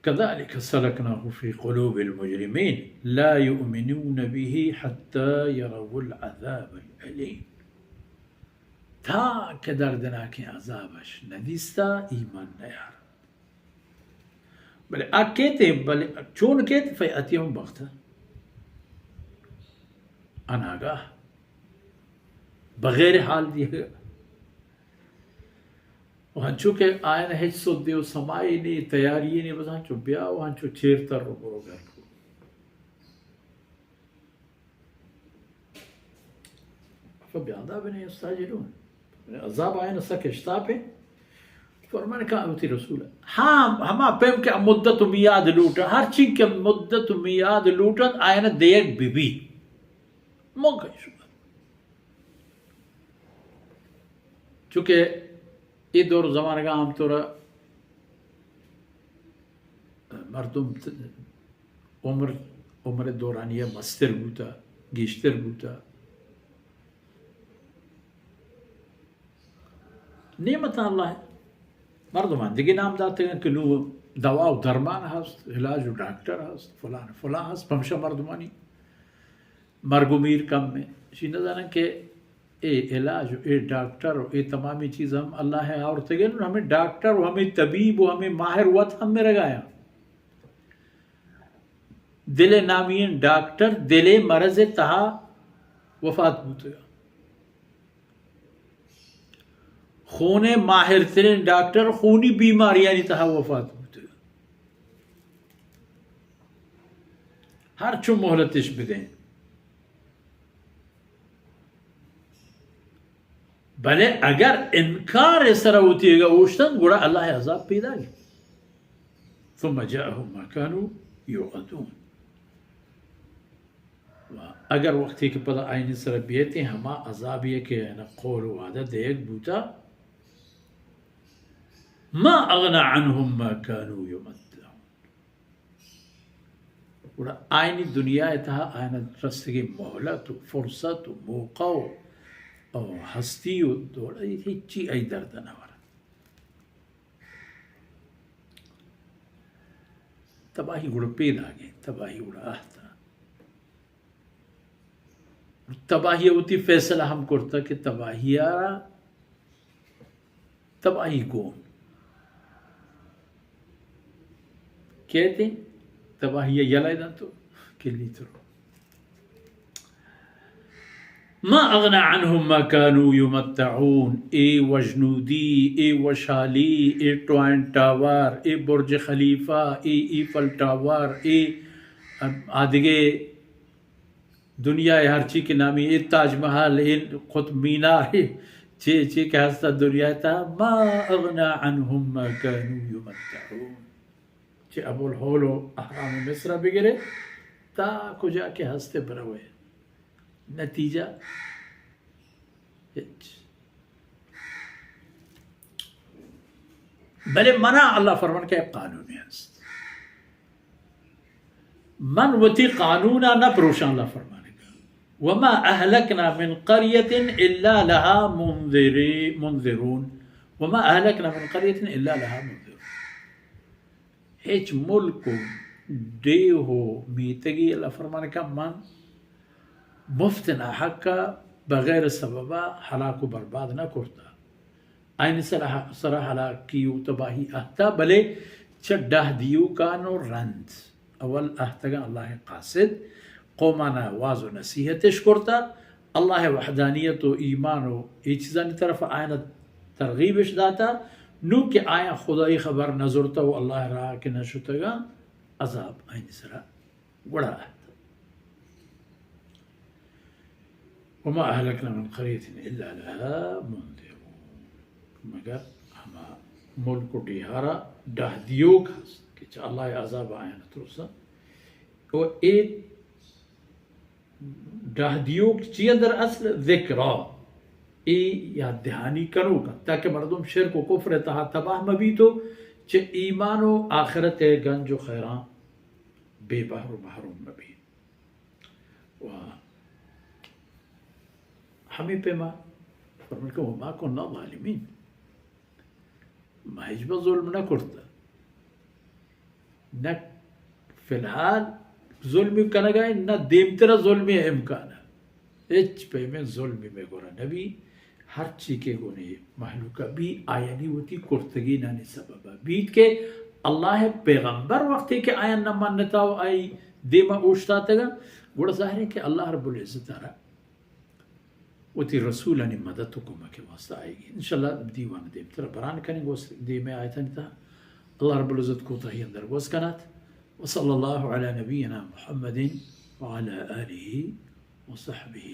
كذلك سلكناه في قلوب المجرمين لا يؤمنون به حتى يروا العذاب الأليم. تا کہ دردناکیں عذابش ندیستا، ایمان نیار. بلے آ کیت، بلے چون کیت؟ فیأتیہم بغتہ، اناگاہ، بغیر حال دیگا. و ہنچو کہ آیان ہچ سدے و سمائے نے، تیاری نے، بس ہنچو بیا و ہنچو چیر تر و برو گھر کو. فبعذابنا يستعجلون. عذاب آیان سک اشتاپ ہے. فرمان کا اوتی رسول. ہاں، ہما پیم کہ مدت و میاد لوٹا، ہر چی کہ مدت و میاد لوٹا، آیان دیگ بی بی. من کئی شما. چونکہ اے دور زمانگا عام طور مردم ت-، عمر، عمر دورانیہ مستر بوتا، گیشتر بوتا. نعمت اللہ مردمان دگہ نام داتگن کہ نو دوا و درمان ہست، علاج و ڈاکٹر ہست، فلان فلان ہست، پمشا مردمانی مرگ و میر کم ایں. شی نزانن کہ اے علاج و اے ڈاکٹر و اے تمامی چیز ہم اللہ ء آورتگیں و ہمیں ڈاکٹر و ہمیں طبیب و ہمیں ماہر وت ہم مرگایاں. دل ء نامی ایں ڈاکٹر دل ء مرض ء تہا وفات بوتگا. خون ء ماہر ترین ڈاکٹر خونی بیماریانی تہا وفات بوتگا. ہر چو مہلتش بدیں. بلے اگر انکار ء سرا وتی اگا اوشتن، گڑا اللہ ء عذاب پیداگ انت. ثم جاءهم ما كانوا يوعدون. و اگر وقتی کہ پدا آئینی سرا بیتیں ہما عذابی کہ آیانا قول و وعدہ دیگ بوتا، ما اغنى عنهم ما كانوا يمتعون. گڑا آئینی دنیا ء تہا آیانا رستگیں مہلت و فرصت و موقع و، و ہستی و دولت ہچی آئی درد نہ ورت. تباہی گڑا پیداگیں، تباہی گڑا آہتا. تباہی ء وتی فیصلہ ہم کرتا کہ تباہی ء را تباہی گون کیت، تباہی ء یلہ دنت و کلی ترو. ما اغنى عنهم ما كانوا يمتعون، اے وشنودی، اے وشحالی، اے ٹوائن ٹاور، اے برج خلیفہ، اے ایفل ٹاور، اے آدگہ دنیا ء ہرچی کہ نامی اے تاج محل، اے قطب مینار، اے چے چے کہ ہستا دنیا ء تہا، ما اغنى عنهم ما كانوا يمتعون. چہ ابوالہول و اہرام مصر ء بگرے تا کجا کہ ہستے بروے، نتیجہ ہچ. بلے منا اللہ فرمان کہ ایک قانونے ہست. من وتی قانونا نہ پروشاں، اللہ فرمانگا. وما اهلكنا من قرية الا لها منذري-، منذرون. وما اهلكنا من قرية الا لها منذرون. ہچ ملک و ڈیہ و میتگی اللہ فرمانگا من مفت ناحقا بغیر سببا ہلاک و برباد نہ کرتا. آئین سرا، سرا ہلاکی و تباہی اہتا، بلے چہ ڈاہ دیوکان و رند اول اہتگاں اللہ قاصد، قومانا واز و نصیحتش کرتا، اللہ وحدانیت و ایمان و اے چیزانی طرف آئین ترغیبش داتا، نو کہ آیاں خدائی خبر نزرتا و اللہ راہ کہ نشتگاں، عذاب آئین سرا گڑا اہت. وما اهلكنا من قرية الا لها منذرون. مگر ہما ملک و ڈیہارا ڈاہ دیوک ہست کہ چہ اللہ عذاب آیان ترسا. و اے ڈاہ دیوک چی اندر اصل ذکرا، اے یاد دہانی کنوک انت تاکہ مردم شرک و کفر تہا تباہ مبیت و چہ ایمان و آخرت گنج و خیران بے بہر و محروم مبیت. و ہمے پیما فرمان کہ وما كنا ظالمين، ما ہچبر ظلم نہ کرتا. نہ فی الحال ظلمی کنگا انت، نہ دیمترا ظلمی امکان انت۔ ہچ پیمیں ظلمی مئے گورا نبی۔ ہرچی کہ گونی مہلوک بی، آیانی وتی کرتگینانی سبب بیت کہ اللہ پیغمبر وقتی کہ آیان نہ منتا و آئی دیما اوشتاتگا، گڑا ظاہر ہے کہ اللہ رب العزت را وتی رسولانی مدد و کمک واسطہ آئیگی۔ انشاءاللہ دیوان دیمتر بران کنیں، گوست دیمے آیتانی تہا۔ اللہ رب العزت کوتاہی اندر گوست کنات۔ وصلی اللہ علی نبینا محمد وعلی آلہ وصحبہ